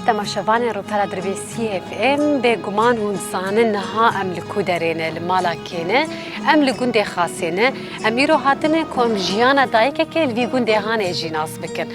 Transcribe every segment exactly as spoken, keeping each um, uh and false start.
Temaşevanên rûpela Dirbêsiyê F M, bêguman hûn dizanin niha em li ku derê ne, li mala kê ne, em li gundê Xasê ne. Em îro hatine ku em jiyana dayikekê li vî gundê hanê jî nas bikin.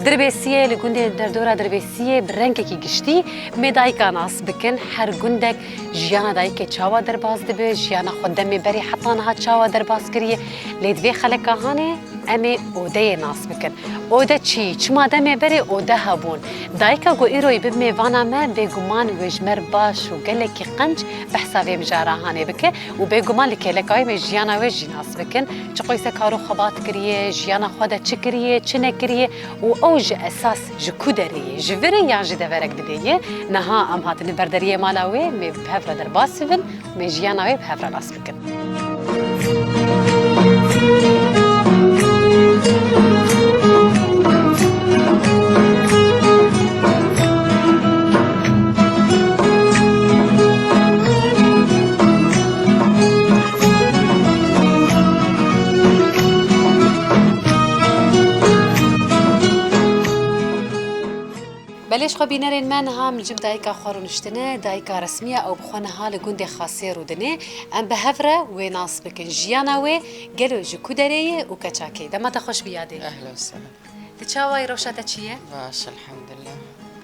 Dirbêsiyê, li gundê derdora Dirbêsiyê bi rengekî giştî mê dayika nas bikin. Her gundek jiyana dayikê çawa derbas dibe, jiyana xwe demê berê heta niha çawa derbas kiriye. Lê di vê xeleka hanê em ê odeyê nas bikin. Ode çi? Çima demê berê ode hebûn? Dayika ku îro yî bi mêvana me, bêguman wê ji me re baş û gelekî qenc behsa vê mijara hanê bike û bêguman li kêleka wê me jiyana wê jî nas bikin. Çiqoyse kar û xebat kiriye, jiyana xwe de çi kiriye, çi nekiriye û ew ji esas ji ku derê ye, ji vir e yan ji deverek didê ye? Niha em hatine ber deriyê mala wê, me bi hev re derbas bibin, me jiyana wê bi hev re nas bikin. Belê ji xwe bînerên me niha min cim dayika xwe rûniştine, dayika resmiya ew bi xwe niha li gundê Xasê rûdine. Em bi hev re wê nas bikin. Jiyana wê gelo ji ku derê ye û keça kê? Dema te xweş bi yadê. Ehlen sehlen. Tu çawa yî, rewşa te çi ye? Baş, elhamdulillah.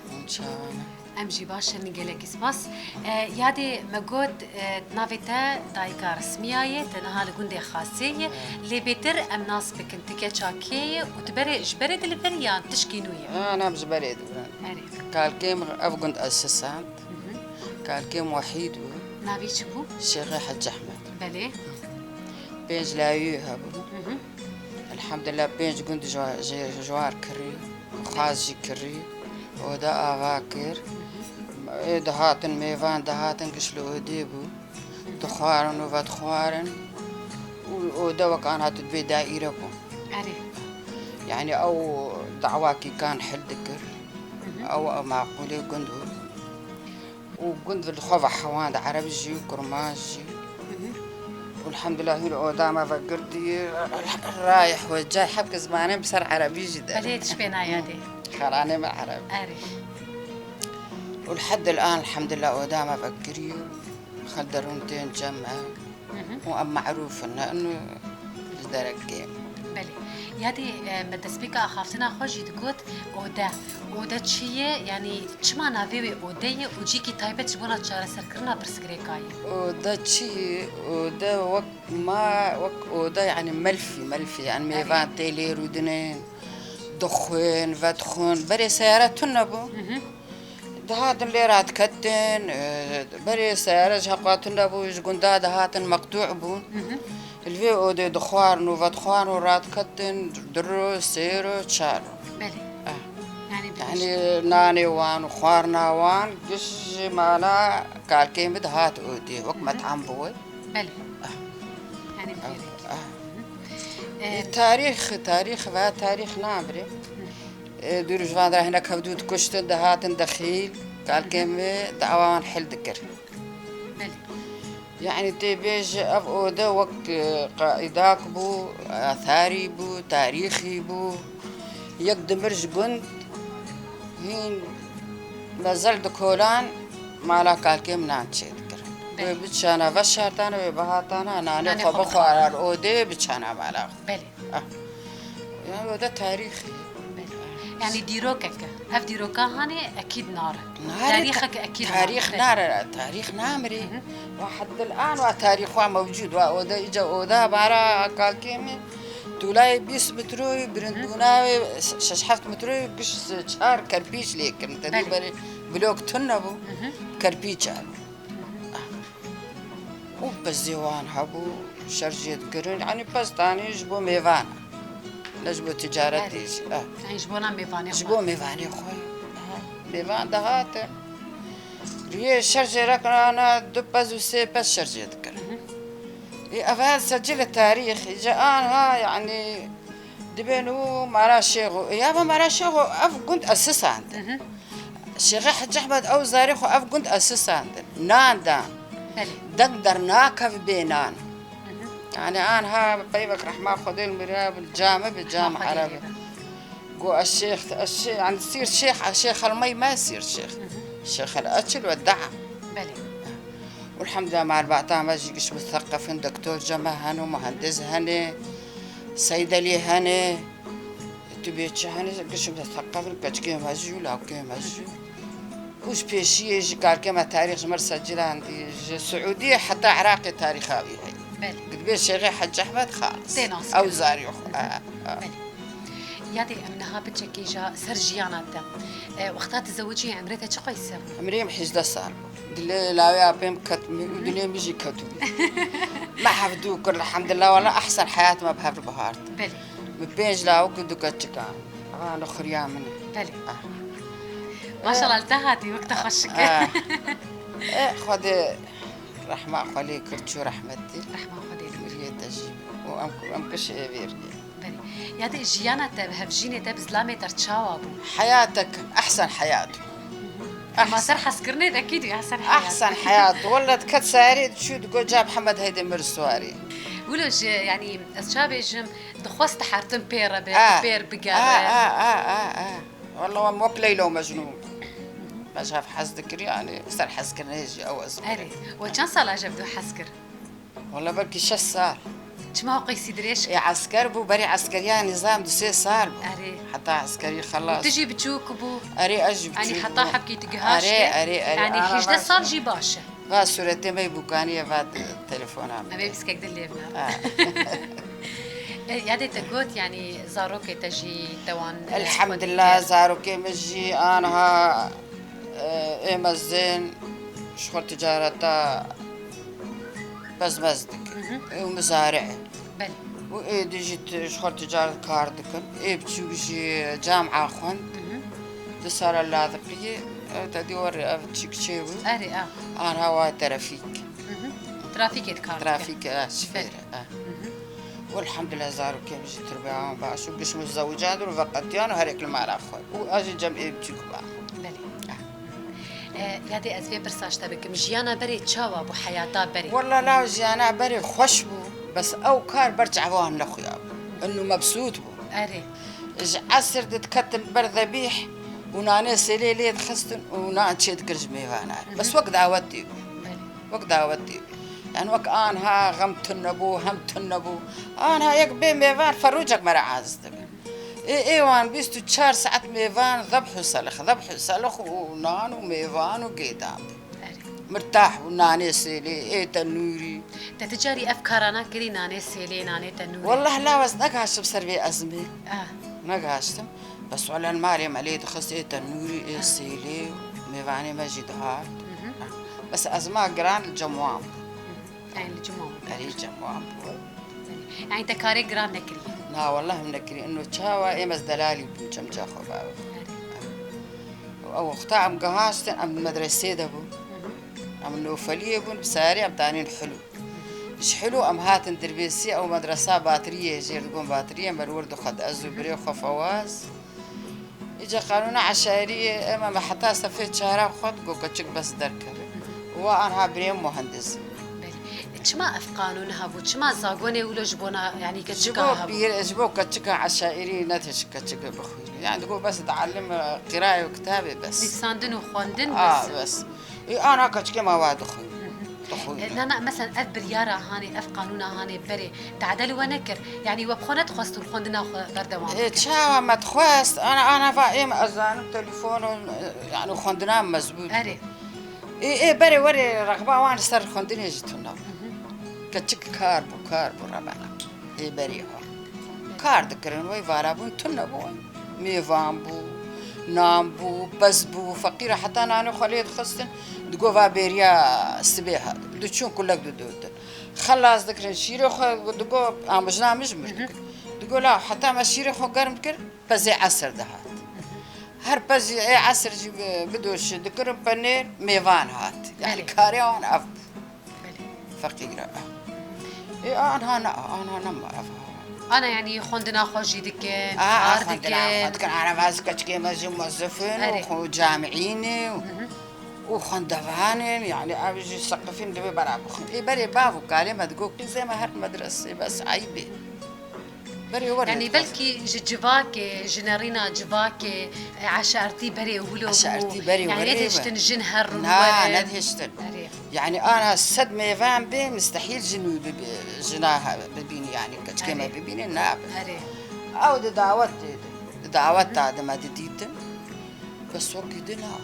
Hûn çawa ne? Em jî baş in, gelekî spas. E, yadê me got, e, navê te dayika resmiya ye, te niha li gundê Xasê ye. Evet. Lê bêtir em nas bikin, tu keça kê ye û tu berê, ji berê dilivirî yan tişkî nû ye? Ha, nem ji berê dilivirin. Erê. Kalkêm ev gund esisand. Hı hı. Kalkêm wehîd bû. Navê çi bû? Şêxê Hec Ehmed. Belê. Pênc lawiyê hebû. Hı hı. Elhamdulillah, pênc gund ji, ji, ji war kirî, xwaz jî kirî, oda ava kir. Hı hı. Ê dihatin, mêvan dihatin, giş li odê bû. Dixwarin û vedixwarin. Û oda wek aniha tu dibê daîre bû. Erê. Yanî ew dawakî kan hil dikir. Hı hı. Ew, ew maqûlê gund bû. Û gund li xwe ve hewand, ereb jî, kurmanc jî. Hı hı. Û elhamdulillah hîn oda me ve girdî, rayih ve cay, hep ke zimanê bi ser erebî jî de. Belê, tişt pê nayadê. Xelanê me ereb. Erê. Û lihedil an elhamdulillah oda me ve girî. Xel derûn tên cem me. Hı hı. Û em merûf in, ne, û ji derekê. Belê. Yadê, e, me destpêka axaftina xwe jî digot, ode. Ode çi ye? Yanî çima navê wê ode ye û cîkî taybet ji bona çareserkirina pirsgirêka ye? Ode çi ye? Ode wek ma, wek ode, yanî melfî, melfî. Yanî, erê, mêvan tê lê rûdinên, dixwên, vedixwin. Berê seyare tune bû. Hı hı. Dihatin lê radiketin, e, berê seyare ji heqatin de bû, ji gunda dihatin meqtû bûn. Hı hı. Li vê odê dixwarin û vedixwarin û radiketin, du ro, sê ro, çar ro. Belê. Eh. Yanî bi Yanî nanê wan û xwarina wan giş ji mala kalkê min dihat odê, wek, hı hı, metam bû wê. Belê. Ah. Yanî bi vê rengî. Ah. Hı hı. E, tarîx, tarîx ve tarîx namire. Hı. E, dûr ji van de hinek hevdû dikuştin, dihatin dexîl, kalkê, hı hı, min dawa wan hil dikir. Belê. Yanî tê bêj ev ode wek, e, qaidak bû, atharî bû, tarîxî bû. Yek dimir ji gund hîn mezel dikolan mala kalkê min nan çêdikirin. Belê. Wê biçana veşartana, wê bihatana, nanê, nanê xwe, xwe bixwarar, odê biçana mala xwe. Belê. Ah. Yani o da tarîxî. Belê. Yani dîrokeke. Ev dîroka hanê ekîd nare. Nare, tarîxeke ekîd nare. Tarîx nare, tarîx namrê. Hı hı. Wa heddil an wa tarîx wa mewcûd wa oda, îca oda bara kalkê min. Tûlayê bîst metroyî, hı hı, birindûna wê şeş heft metroyî, giş çar kerpîç lê kirin. Te, belê, dû berê blok tune bû. Hı hı. Kerpîç a. Hı hı. Ah. Û pezê wan hebû, şer jê dikirin. Yanî pez tanî ji bo mêvan e. Ne ji bo ticaretê jî. Eh. Yanî ji bona mêvanê xwe. Ji bo mêvanê xwe. Aha. Mêvan dihatin. Riyê şer jê re kirana du pez û sê pez şer jê dikirin. Hı hı. Ê, ev her secil e tarîx. Îca anha, yanî, dibên û Mara Şêxo. Ya ve Mara Şêxo ev gund esisandin. Hı hı. Şêxê Hec Ehmed ew zarê xwe ev gund esisandin. Nan dan. Belê. Deng dernakev bê nan. Hı hı. Yani anha peyvek rehma Xwedê li miriya bi came bi cam Rehma Xwedê erebe. Lê be. Go ez şêx, ez şê-, yani sîr şêx, şêx el mey me sîr şêx. Şêx el eçil ve daa. Belê. Elhamdülillah, me erbaeta me jî giş museqefin, doktor ce me hene, muhendis hene, seydelî hene, tu bê çi hene, giş museqefin, keçikê me jî, lawkê me jî. Û ji pêşiyê jî kalkê me tarîx ji me re secil andî, ji Siûdiyê heta Iraqê tarîxa wî heye. Belê. Dibê Şêxê Hec Ehmed xalis. Tê nas Ew kirin. Zarî xwe. Hı hı. A, a. Belê. Yadê em niha biçekê ja ser jiyana te. E, wexta tu zewicî emrê te çi qayse bû? Emrê min hejdeh sal bû. Dilê lawê apê min ket û dilê min jî ketibû. Me hevdû kir, elhamdulillah, wala ehsen heyat me bi hev re bihart. Belê. Min pênc lawik û du keçik an. Ava nixuriya min e. Belê. Ah. Maşallah, li te hatî, wek te xweşik e. Ah. E, Xwedê rehma xwe lê kir, çû rehmetî. Rehma Xwedê lê kir. Miriyê te jî. Û em, em kişê êvêriyê. Belê. Yadê jiyana te, bi hevjînê te, bi zilamê te çawa bû? Heyatek, ehsen heyat. Ma ser hezkirinê de kî dû ehsen heyat? Ehsen heyat. Walla diket serê diçû digot, ca Mihemed heyde mir suwarê. Wilo ji, yanî, ez ça bêjim, dixwest dihertin pê re be, Ah. pêr bigere. Ah, ah, ah, ah, ah. Walla em wek Leyla û Mecnûn. Me ji hev hez dikir, yanî, ser hezkirinê jî ew ez Erê, we çend sala ji hev dû hez kir? Wala belkî şeş sal. Çima o qeysî dirêj? Ê esker bû, berê eskeriya nîzam du sê sal bû. Erê. Heta eskerî xelas. Tu jî biçûk bû. Erê, ez jî biçûk bû. Yanî heta hebkî tu gihaştê. Erê, erê, erê. Yanî hejdeh sal jî baş e. Va sûretê me bûkaniye, va telefona min. Em ê piskek din lêv ne. Ha. E, yadê te got, yanî zarokê te jî te wan, e, Elhamdulillah, zarokê min jî anha, e, ê mezin ji xwe ticareta bezmez dikin. Hı hı. Û mizare. Belê. Û êdî jî ti-, ji xwe ticaret kar dikin. Ê biçûk jî camia xwend. Hı hı. Du sala ladiqiyê, ev te dî werê ev çîk çêbû. Erê, ev. Anha wa trafîk. Hı hı. Trafîkê dikar dike. Trafîk, e, şifêr, Belê. e. Hı hı. Û elhamdulillah zarokê min jî tirbe an baş û giş min zewican û veqetiyan û herek li mala xwe. Û ez jî cem ê biçûk ba. Belê. E, yadê ez vê pirsa ji te bikim. Jiyana berê çawa bû, heyata berê? Walla law jiyana berê xweş bû, bes ew kar ber çavan nexuya bû. Inu mebsût bû. Erê. Ji esir didiketin ber zebîh û nanê sêlê lê dixistin û nan çê dikir ji mêvanan. Hı hı. Bes wek dawetê bû. Belê. Wek dawetê bû. Yani wek anha xem tune bû, hem tune bû. Anha yek bê mêvan ferûcek me re aziz dibe. Ê, ê wan bîst û çar saet mêvan zebh û selix, zebh û selix û nan û mêvan û gêdan bû. Erê. Mirtah bû, nanê sêlê, ê tenûrî. Te ti carî ev karana kirî, nanê sêlê, nanê tenûrê? Wallah law ez negaştim ser vê ezmê. Ah. Negaştim. Bes wela li malê me lê dixist ê tenûrî, ê Ah. sêlê, mêvanê me jî dihat. Mhm. Ah. Bes ezma giran li cem wan bû. Mhm. Ey, li cem wan bû. Erê, cem wan bû. Yanî te karê giran nekiriye? Na, wallah em nekiriye. Ino çawa êm ez delalî bûm, çemca xwe bawe. Erê. Ew wexta em gihaştin, em medresê de bûn. Hı hı. Em nofeliyê bûn, bi sayarê em tanîn Hilû. Ji Hilû em hatin Dirbêsî, ew medresa Batiriyê, jêr digon Batiriyê, me li wir dixwend. Ez û birê xwe Fewaz. Îca qanûna eşairiyê, ema me heta sefê çara xwend, got keçik bes derkeve. Wa anha birê muhendis. Belê. Çima ev qanûn hebû? Çima zagonê wilo ji bona, yanî, Ji keçika bo hebû? pîr, ji bo keçika eşairî nedihişt keçik bixwîne. Yani digot bes dialim, e, qirayê û kitabê bes. Nivîsandin û xwendin A, bes. bes. Ê, ana keçikê me wa dixwîne. Hı hı. Dixwîne. E, na, na, mesela ev biryara hanê, ev qanûna hanê berê, tade li we nekir? Yanî we bi xwe nedixwest hûn xwendina xwe berdewam E, bikin? çawa me dixwest? Ana, ana va êm ez zanim telefon û, e, yani xwendina mezbût. Erê. Ê, ê, berê werê rexba wan li ser xwendinê jî tune bû. Hı hı. Keçik kar bû, kar bû rebena. Ê berê xwe. Kar dikirin, wey vara bûn, tune bû. Mêvan bû, nan bû, pez bû, feqîra heta nanê xwe lê dixistin, digot va bêriya sibê hat. Diçûn kulek didûtin. Xelas dikirin, şîrê xwe digot, amijna mij mir dikin. Digot la heta me şîrê xwe germ kir, pezê esir dihat. Her pezê ê esir jî bi-, bidoşi dikirin penêr, mêvan hat. Yani Belê. karê wan ev bû. Belê. Feqîra. Ê, anha ne, anha ne ma ev ha. Ana, yanî xwendina xwe jî dikin, A, a, kar xwendina dikin. xwe dikin. Ana vaz keçikê me jî muwezifin û Erê. xwe camiî ne û, Hı hı. û xwendevan in. Yani ev jî seqifîn divê bera bixwin. Ê berê bav û kalê me digot, qîzê me her medresê bes eyb e. Berê were. Yanî belkî ji civakê, ji nerîna civakê, e, eşartî berê wilo bû. Eşartî berê were. Yanî nedihiştin jin herin werin. Na, nedihiştin. Erê. Yanî ana sed mêvan bê, mistehîl jin wî bibi-, jina he-, bibînî, yanî keçikê me bibînî, nabe. Erê. Ew di dawet de, di dawet da de me didîtin. Bes wekî din a.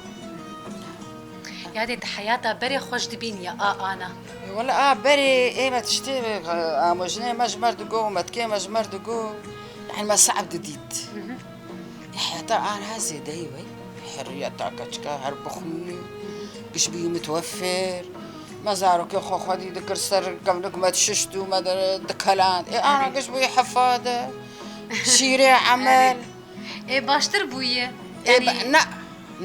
Yadê, tu heyata berê xweş dibînî ya a ana? Wele a berê ê me tiştê, e, amojinê me ji me re digo, metkê me ji me re digo. Yanî me se'b didît. Heyata ana zêdeyî wey. Heriyeta keçika her bixwînî. Giş bûyî mitwefir. Me zarokê xwe xwedî dikir ser kevnik me dişişt û me di-, dikeland. Ê ana giş bûyî hefa de. Şîrê emel. Ê, baştir bûye? Ê, yanî be-, ne,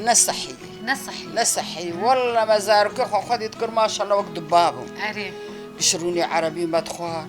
ne sehî. Ne sehî. Ne sehî. Walla me zarokê xwe xwedî dikir, maşallah, wek diba bûn. Erê. Giş rûnê erebî me dixwar,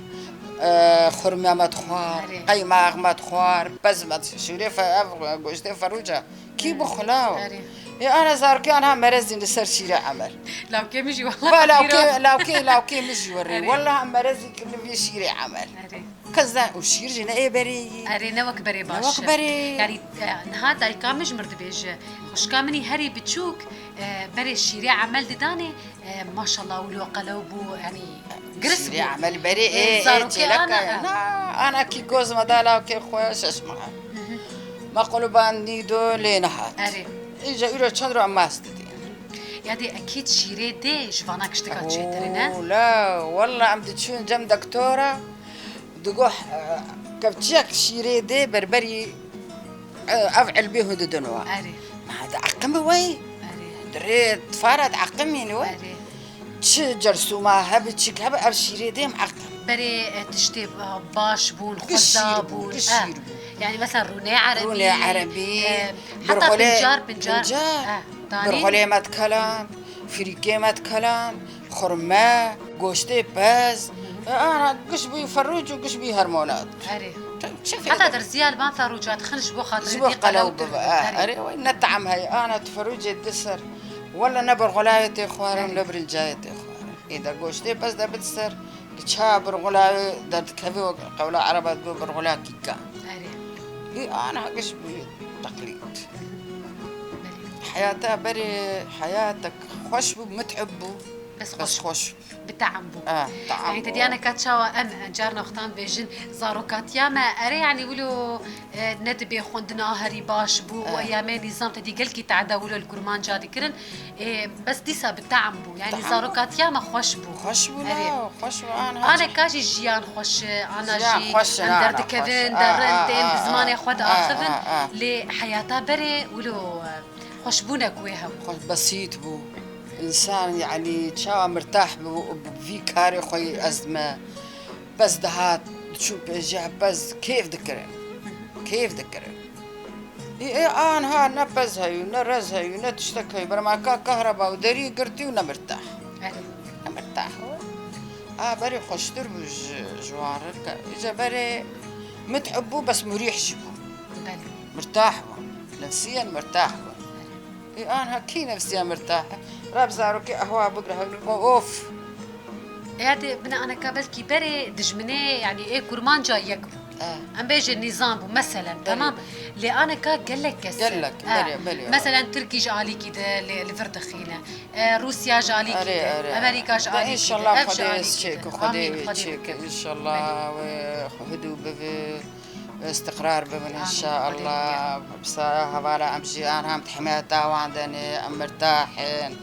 e, xurme me dixwar, erê, qeymax me dixwar, pez me di-, şîrê fe-, ev goştê ferûca. Kî bixwe law? Erê. Ê, ana zarokê ana merezîn li ser şîrê emel. Lawkê min jî walla. Va lawkê, lawkê, lawkê min jî werê. Erê. Walla em merezî kirine vê şîrê emel. Erê. Kes da û şîr jî ne ê berê yî. Erê, ne wek berê baş e. Ne wek berê. Yanî, e, niha dayika min ji mir dibêje, xwişka min î herî biçûk, e, berê şîrê emel didanê, e, maşallah wilo qelew bû, yanî girs bû. Şîrê emel berê, e, ê, ê, zarokê çêleka ana, ya. E. Na, ana kî goz me da lawkê xwe şeş mah. Me quluban nîdo lê nehat. Erê. Îca îro çend ro em mas didî. Yadê ekîd şîrê dê ji vana kiştika çêtirine. Ola, walla em diçûn cem doktora. Digot, e, kevçiyek şîrê dê berberî, e, ev elbê hûn didin wa. Erê. Ma di eqim wey. Erê. Di rê tifara di eqim yîn we. Erê. Çi cersûma hebe, çik hebe, ev şîrê dê em eqim. Berê, e, tiştê, e, baş bûn, xweza bûn. Giş şîr bûn. Yanî mesela rûnê erebî, rûnê erebî, e, heta birxwelê, pincar, pincar, pincar, e, danîn. Birxwelê me dikelan, firîkê me dikelan, xurme, goştê pez. E, ana giş bûyî ferûc û giş bûyî hermonat. Erê. Çi, çi fêde? Heta derziya li van ferûca dixin ji bo xatirê dî qelew bibe. Ji bo qelew bibe. E, erê. Erê, wey ne te'm heye. Ana tu ferûcê di ser. Wele ne birxulayê tê xwarin, ne birincayê tê xwarin. Ê de goştê pez de bid ser. Di çawa birxulayê derdikeve, wek qewla ereba digo birxula kîka. Erê. Ê ana giş bûyî teqlîd. Belê. Heyata berê heyatek xweş bû, mit'ib bû. Bes xweş. Bes xweş. Bi te'm bû. Ah, te'm bû. Yanî te diyane ka çawa em, e, carna xwe tan bêjin, zarokatiya me, erê, yanî wilo, e, ne dibê xwendina herî baş bû û, ah, eyamê nîzam te dî gelkî tehde wilo li kurmanca dikirin. E, bes dîsa bi te'm bû. Yanî zarokatiya me xweş bû. Xweş bû, erê, xweş bû, an, ana ka jî jiyan xweş e, ana jî em derdikevin, derin, tên bi zimanê xwe diaxivin. Lê heyata berê wilo, e, xweşbûnek wê hebû. Xweş, besît bû. Însan, yanî, çawa mirtah bû, bi vî karê xwe yî ez me pez dihat, diçû pêşiya pez kêf dikirin. Kêf dikirin. Ê, ê, anha ne pez heyû, ne rez heyû, ne tiştek heyû. Bermaka kahreba û derî girtî û ne mirtah. Erê. Ne mirtah bû. A berê xweştir bû ji, ji wan re. Îca berê mit'ib bû, bes murîh jî bû. Belê. Mirtah bû. Nefsiyen mirtah bû. Ê, anha kî nefsiya mirtah e? Rab zarokê ehwa bigre, hevlî go of. Ê, hadi bine aneka belkî berê dijminê, yanî ê kurmanca yek bû. E. Em bêjin nîzam bû, meselen, belê, temam. Lê aneka gelek kes e. Gelek, e, belê, belê. Meselen, Tirkî ji alîkî de lê, li vir dixîne. E, Rûsya ji alîkî de, erê, erê, Amerîka ji alîkî de, ev ji alîkî de. Amîn, Xwedê wê çêke, înşallah, belê, wê hidû bibe. Îstiqrar bibin, amîn, înşallah. Xwedê. Bi saya hevala em jî an hem di himaya tawan de ne, em mirtah in.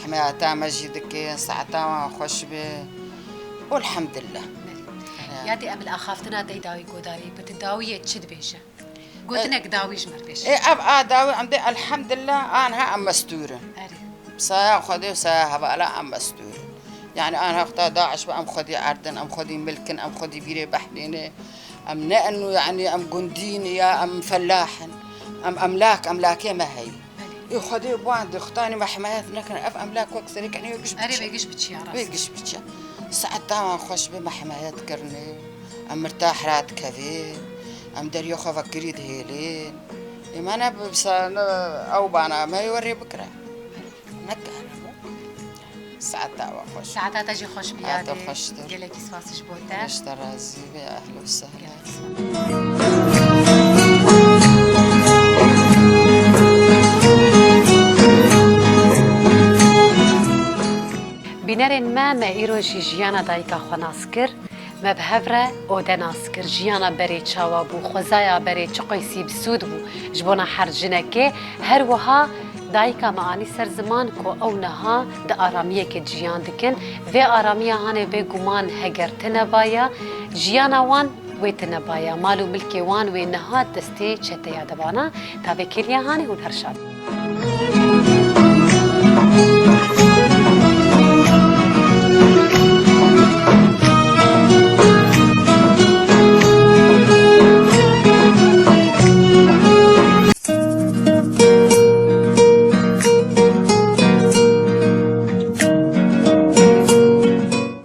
Himaya ta me jî dikin, saeta wan xweş be. Elhamdulillah. Belê. Ya. Yadê em li axaftina te dawî godarî, bi tu dawiyê çi dibêje? Gotinek dawî ji me re bêje. Ê, ev a dawî em dê elhamdulillah, anha em mestûr in. Erê. Bi saya Xwedê û saya hevala em mestûr in. Yanî anha xweta DAIŞ be, em xwedî erd in, em xwedî milk in, em xwedî bîrê behrê ne. Em ne eno, yanî em gundî ne ya em felah in. Em emlak, emlakê me heye. Belê. Ê Xwedê bi wan de, xutanî me himayet nekin, ev emlak wek serê kenê wê giş biçe. Erê, wê giş biçiya, rast. Wê giş biçe. Saeta wan xweş be, me himayet kirine. Em mirtah radikevin. Em deriyê xwe vekirî dihêlin. Ê me ne bi sa-, ne ew bana me yê werê bikire. Nekare. Saeta we xweş. Saeta te jî xweş bî. Saeta yadê. Xweştir. Gelekî spas ji bo te. Xweş te razî be, ehlo sehla. Gelekî spas. Bînerên me, me îro jî jiyana dayika xwe nas kir. Me bi hev re ode nas kir. Jiyana berê çawa bû, xwezaya berê çi qeysî bi sûd bû ji bona her jinekê. Her wiha dayika me anî ser ziman ku ew niha di aramiyekê jiyan dikin. Vê aramiya hanê bêguman heger tune baya, jiyana wan wê tune baya. Mal û milkê wan wê niha destê çeteya de bana. Tavêkêliya hanê hûn her şad.